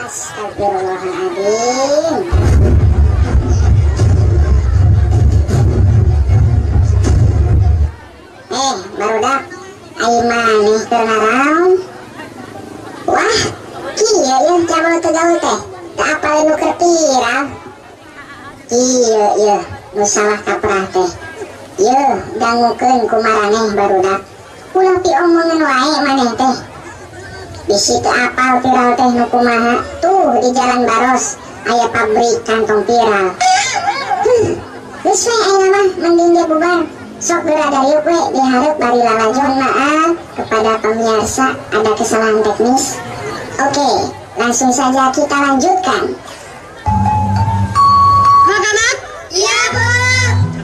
Astagfirullahaladzim. Barudak, ayo maneh keur naraon? Wah, kieu yeuh cabul teu gaul teh. Teu apal nu keur viral. Kieu yeuh nu salah kaprah teh. Yeuh dangukeun ku maraneh barudak. Ulah piomongan wae maneh teh. Bisi teu apal viral teh nu kumaha. Tuh di Jalan Baros aya pabrik kantong viral. Geus we ayeuna mah mending ge bubar. Sok geura dariuk we dihareup bari lalajon. Maaf kepada pemirsa ada kesalahan teknis. Oke, langsung saja kita lanjutkan. Anak-anak? Iya, Bu.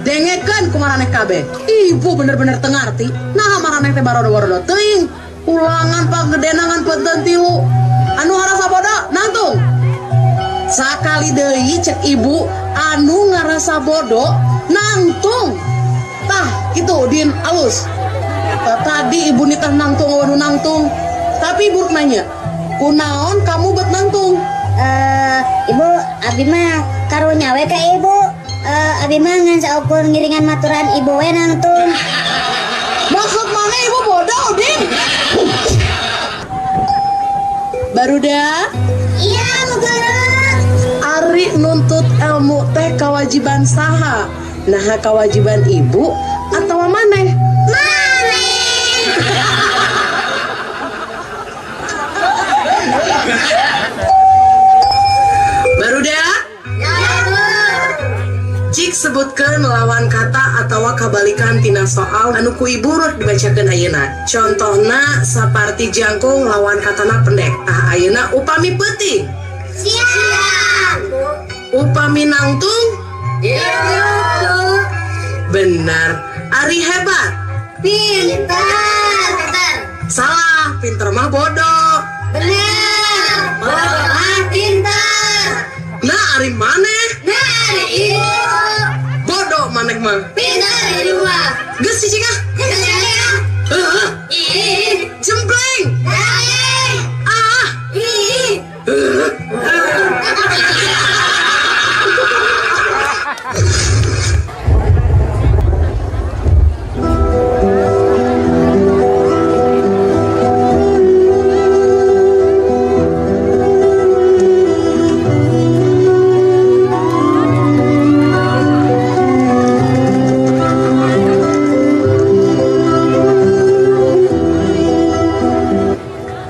Dengekeun ku maraneh kabeh. Ibu bener-bener teu ngarti. Naha maraneh teh barodo-barodo teuing. Ulangan panggedenangan penten tilu. Anu ngarasa bodoh nangtung. Sakali deui cek ibu anu ngarasa bodoh nangtung. Tah gitu Din alus. Tadi ibu nitah nangtung anu nangtung. Tapi ibu nanya, kunaon kamu bet nangtung? Ibu abi mah karunya we ka ibu. Abi mah ngan saukur ngiringan maturan ibu we nangtung. Maksud mana ibu bodoh, Din? Barudak? Iya, Bu Guru. Ari nuntut ilmu teh kewajiban saha? Nah, kewajiban ibu atau maneh? Maneh. Barudak? Ya, Bu. Cik sebutkan lawan kata atau kabalikan tina soal anu ku ibu rek dibacakeun ayeuna. Contohna saparti jangkung lawan katana pendek. Tah ayeuna upami peuting. Siap, Bu. Upami nangtung? Iya, Bu. Benar. Ari hebat. Pintar. Salah, pinter mah bodoh. Benar. Bodoh mah pintar. Nah, ari maneh? Nah, ari ibu. Bodoh maneh mah. Pintar ibu mah. Geus cicing ah. Geus cicing ah. Heeh. Ih. Jempleng. Daeng. Ah. Ih.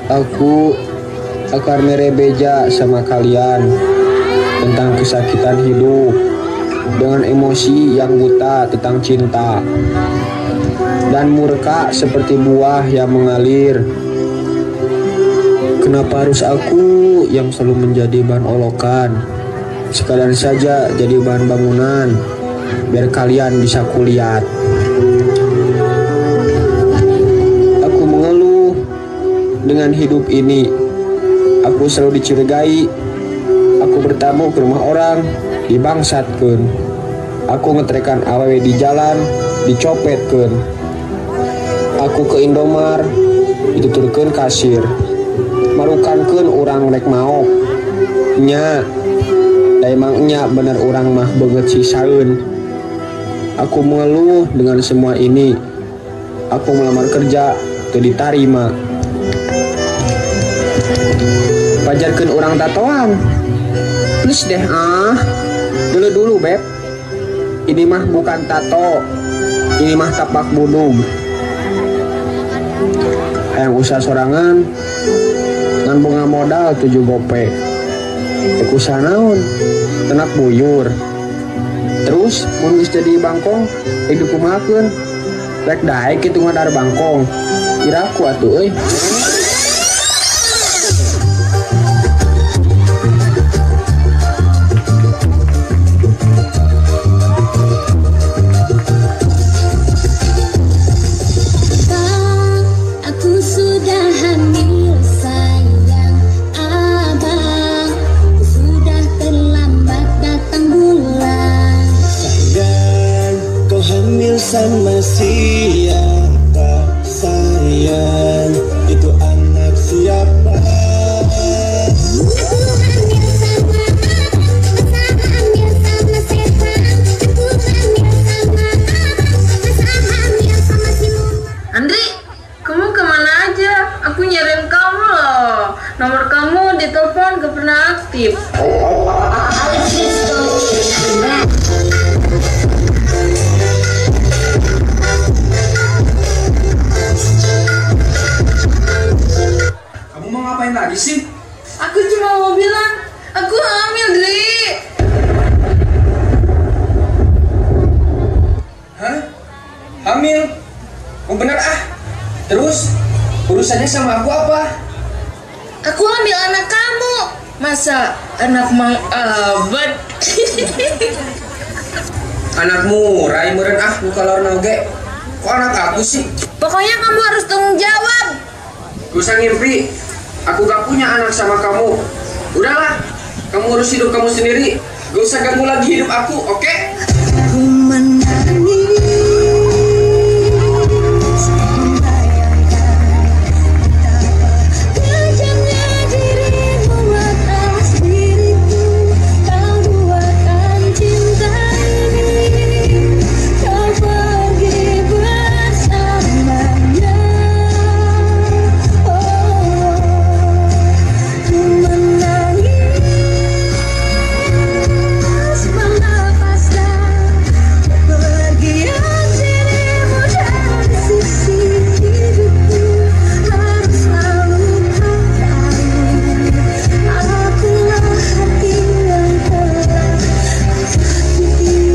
Aku akan merebeja sama kalian tentang kesakitan hidup dengan emosi yang buta tentang cinta dan murka seperti buah yang mengalir. Kenapa harus aku yang selalu menjadi bahan olokan? Sekalian saja jadi bahan bangunan biar kalian bisa kulihat. Aku mengeluh dengan hidup ini. Aku selalu dicurigai. Aku bertamu ke rumah orang, dibangsatkeun. Aku ngetrekan awewe di jalan, dicopetkeun. Aku ke Indomar, dituturkeun kasir. Marukankeun urang rek maok. Nya, da emang nya bener urang mah beungeut sisaeun. Aku mengeluh dengan semua ini. Aku melamar kerja, teu ditarima. Pajarkeun urang tatoan. Please deh ah. Dulu-dulu beb. Ini mah bukan tato. Ini mah tapak budug. Hayang usaha sorangan ngan bunga modal 7 gope. Rek usaha naon? Ternak buyur. Terus mun geus jadi bangkong rek dikumahakeun? Rek daek kitu ngadar bangkong. Iraku atuh euy. Aku sudah hamil sayang abang, sudah terlambat datang bulan. Sayang, kau hamil sama siapa? Sayang, itu anak siapa? Aku hamil sama abang, masa hamil sama setan. Aku hamil sama abang, masa hamil sama siluman. Andri, kamu kemana aja? Aku nyariin kamu loh. Nomor kamu di telepon gak pernah aktif. Kamu mau ngapain lagi sih? Aku cuma mau bilang, aku hamil, Dri. Hah? Hamil? Oh bener ah. Terus urusannya sama aku apa? Aku hamil anak kamu. Masa anak Mang Abad? Anakmu, rai meureun ah nu kalorna oge. Kok anak aku sih? Pokoknya kamu harus tanggung jawab. Gak usah ngimpi. Aku gak punya anak sama kamu. Udahlah, kamu urus hidup kamu sendiri. Gak usah ganggu lagi hidup aku, oke? Ku menangis membayangkan betapa kejamnya dirimu atas diriku. Kau duakan cinta ini, kau pergi bersamanya. Oh, ku menangis melepaskan kepergian dirimu dari sisi hidupku. Harus selalu kau tahu, akulah hati yang telah tersakiti.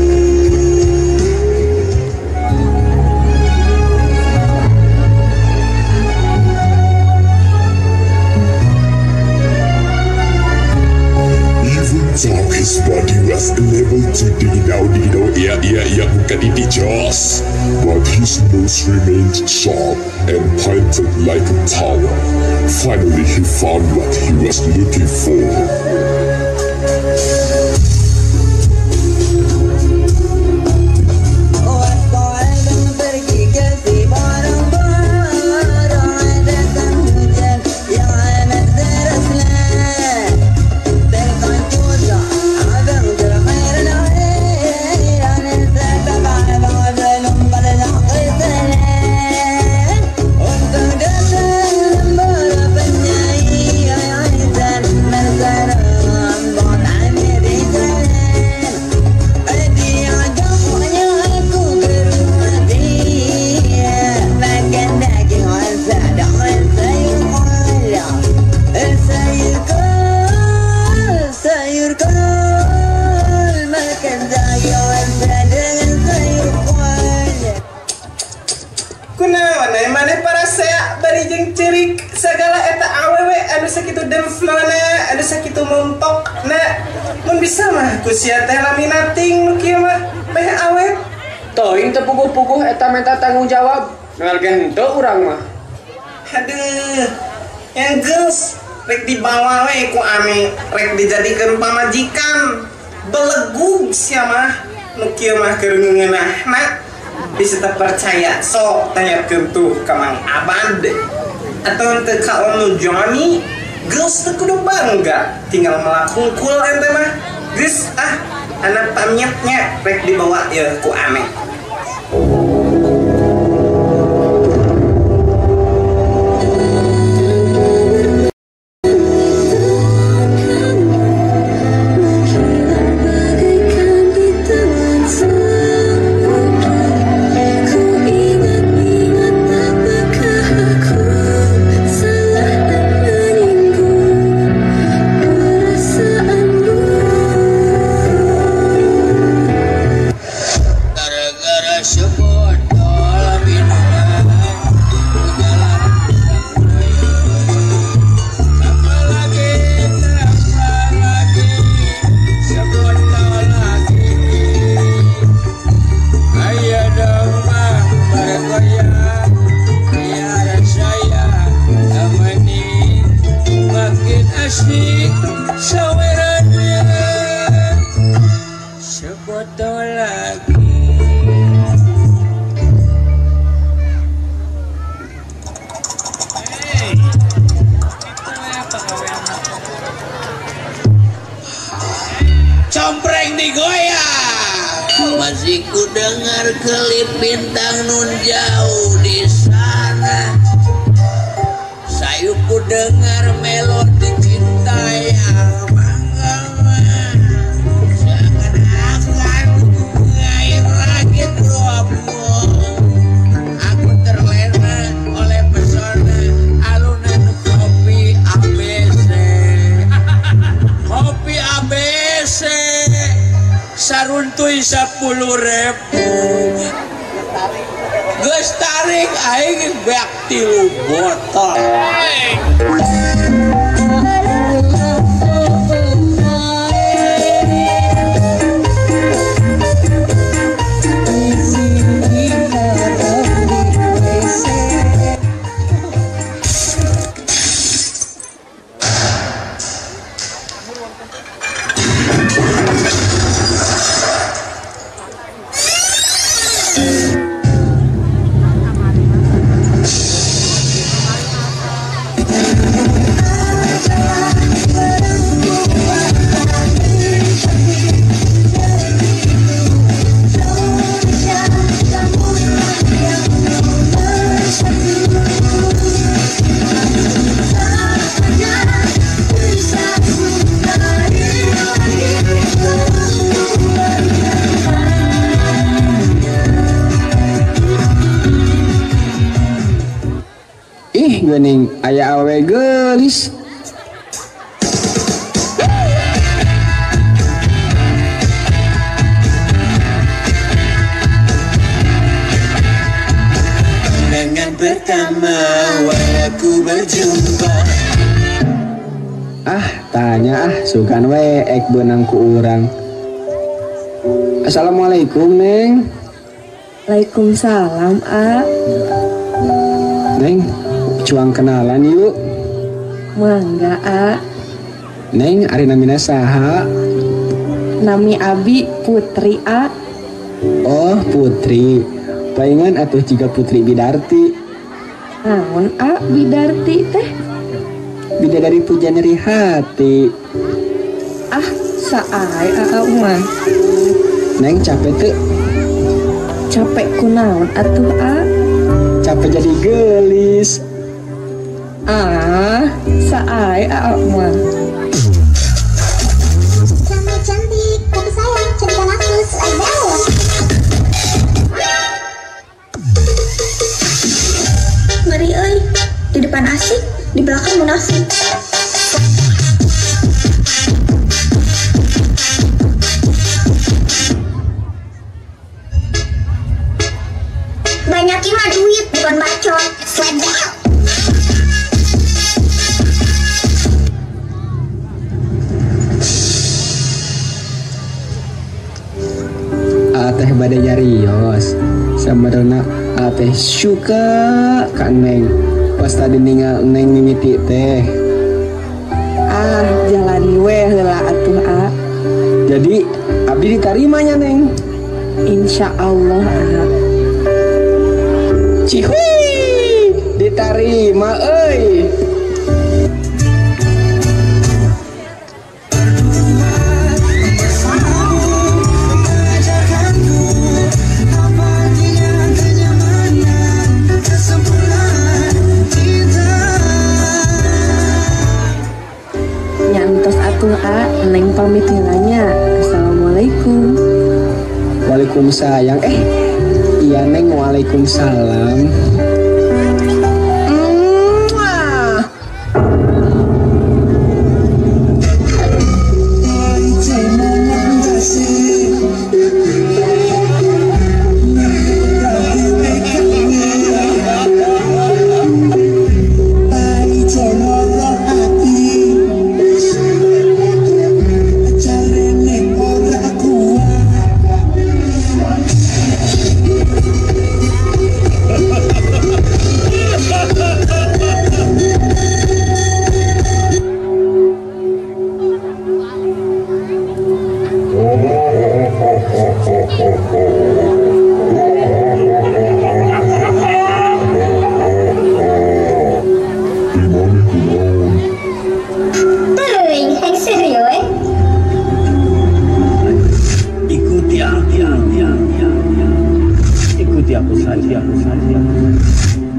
Even though his body was unable to dig it out, iya, bukan ini jos. But his nose remained sharp and pointed like a tower. Finally, he found what he was looking for. Pergi ke si borong-borong, datang hujan yang amat deraslah. Terkancut abang terkhairan khairan, tetap abang belum pernah kesenang. Untuk datang balapannya dan mersaram bon amir jalan. Diajaknya aku ke rumah dia, makan daging rasa dengan sayur kol, sayur kol, sayur kol, makan daging rasa dengan sayur kol. Kunaon aya maneh parasea bari jeung ceurik sagala eta awewe anu sakitu demflona anu sakitu montokna. Mun bisa mah ku sia teh laminating nu kieu mah meh awet. Teuing teu puguh-puguh eta menta tanggung jawab. Ngal ge henteu urang mah. Aduh, yang geus rek dibawa we ku ame, rek dijadikeun pamajikan. Belegug sia mah nu kieu mah keur ngeunahna. Bisa tak percaya sok tanyakeun tuh ka Mang Abad atau teu ka Onu Johnny. Geus teu kudu bangga, tinggal melakungkul ente mah. Geus ah, anak pamiatnya rek dibawa ya ku ame. Berkelip bintang nun jauh di sana. Sayup ku dengar melodi cinta yang menggema. Seakan-akan air langit berhubung. Aku terlena oleh pesona alunan kopi ABC. Kopi ABC saruntui 10.000. Geus tarik aing beak 3 botol. Ih geuning aya awewe geulis. Dengan pertama aku berjumpa. Ah tanya ah sugan we ek beunang ku urang. Assalamualaikum Neng. Waalaikumsalam A. Neng, cuang kenalan yuk. Mangga A. Neng, ari namina saha? Nami abi Putri A. Oh Putri, palingan atuh jiga Putri Bidarti. Naon A Bidarti teh? Bidadari puja nyeri hati. Ah, saai A mah. Neng capek teu? Capek kunaon atuh A? Capek jadi gelis. Ah, saai A mah. Cantik cantik, tapi sayang cinta aku selalu. Ngeri euy, di depan asik, di belakang munafik. Banyakin mah duit, bukan bacot. Slap. Teh bade nyarios sabarona teh suka ka Neng pas tadi ningal Neng mimiti teh. Ah jalani we heula atuh A. Jadi abdi ditarimanya Neng. Insya Allah A. Cihuy ditarima euy. Nyantos atuh A, Neng pamit heula nya. Assalamualaikum. Waalaikumsalam. Iya Neng, waalaikumsalam.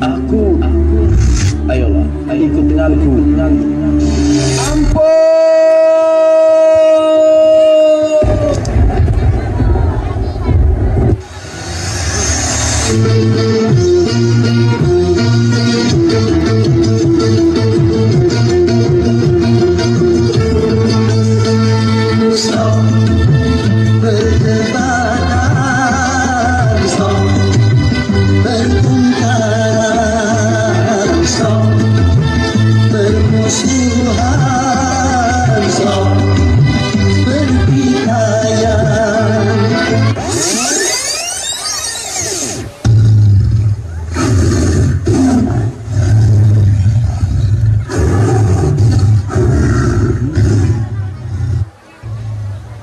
Aku, ayolah, ikut denganku. Ampun! Stop perdebatan, stop pertengkaran, stop permusuhan, stop pertikaian.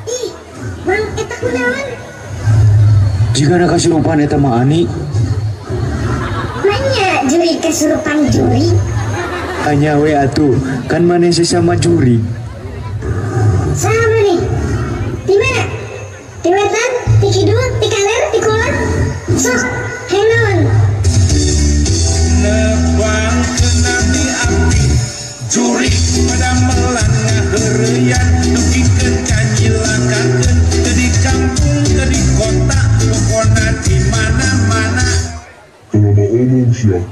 Ih, Mang, eta kunaon? Jika ada kasurupan eta mah Ani. Manya juri kesurupan juri? Hanya we atuh, kan maneh sesama juri. Sama nih. Di mana? Di wetan, di kidul, di kaler, di kulon. Sok, hang on. Nebang kenabi abdi jurik pada melan ngaheureyan dugikeun ka nyilakakeun teu di kampung teu di kota pokona di mana-mana. Ngomong-ngomong sia.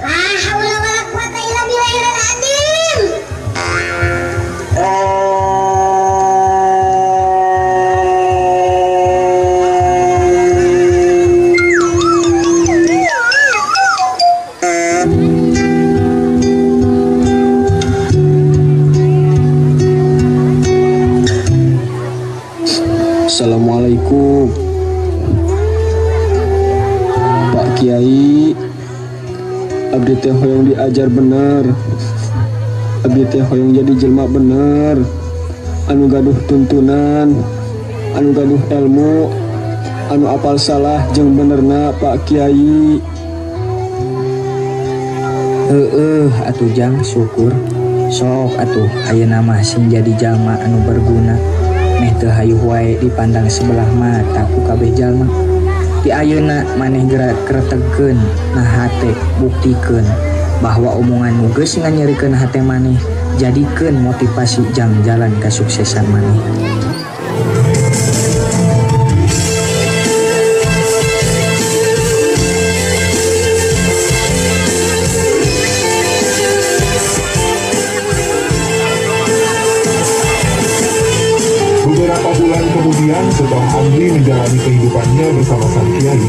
La haula wala quwata illa billahil azim. Assalamualaikum Pak Kiai. Abdi teh hoyong diajar bener. Abdi teh hoyong jadi jelma bener, anu gaduh tuntunan, anu gaduh ilmu, anu apal salah jeung benerna Pak Kiai. Heeh atuh jang syukur. Sok atuh ayeuna mah sing jadi jalma anu berguna. Meh teu hayuh wae dipandang sebelah mata ku kabeh jalma. Di ayeuna maneh gerak kretegkeun na hate, buktikeun bahwa omongan nu geus nganyerikeun hate maneh jadikeun motivasi jang jalan kasuksesan maneh. Beberapa bulan kemudian setelah Andri menjalani kehidupannya bersama sang kiai,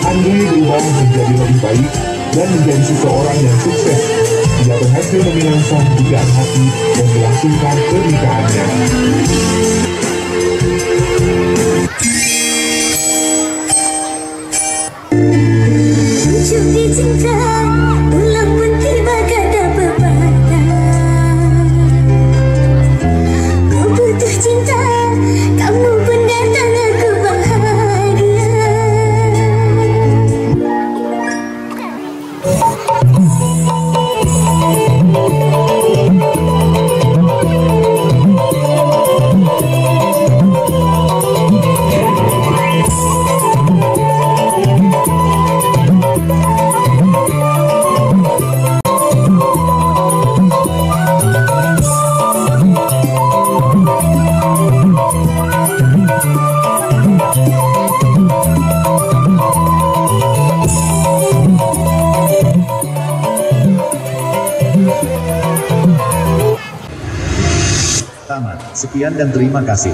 Andri berubah menjadi lebih baik dan menjadi seseorang yang sukses. Ia berhasil meminang sang pujaan hati dan melangsungkan pernikahannya. Curi cinta, pulang pun tiba kata pepatah. Ku butuh cinta, kamu pun datang aku bahagia. Tamat. Sekian dan terima kasih.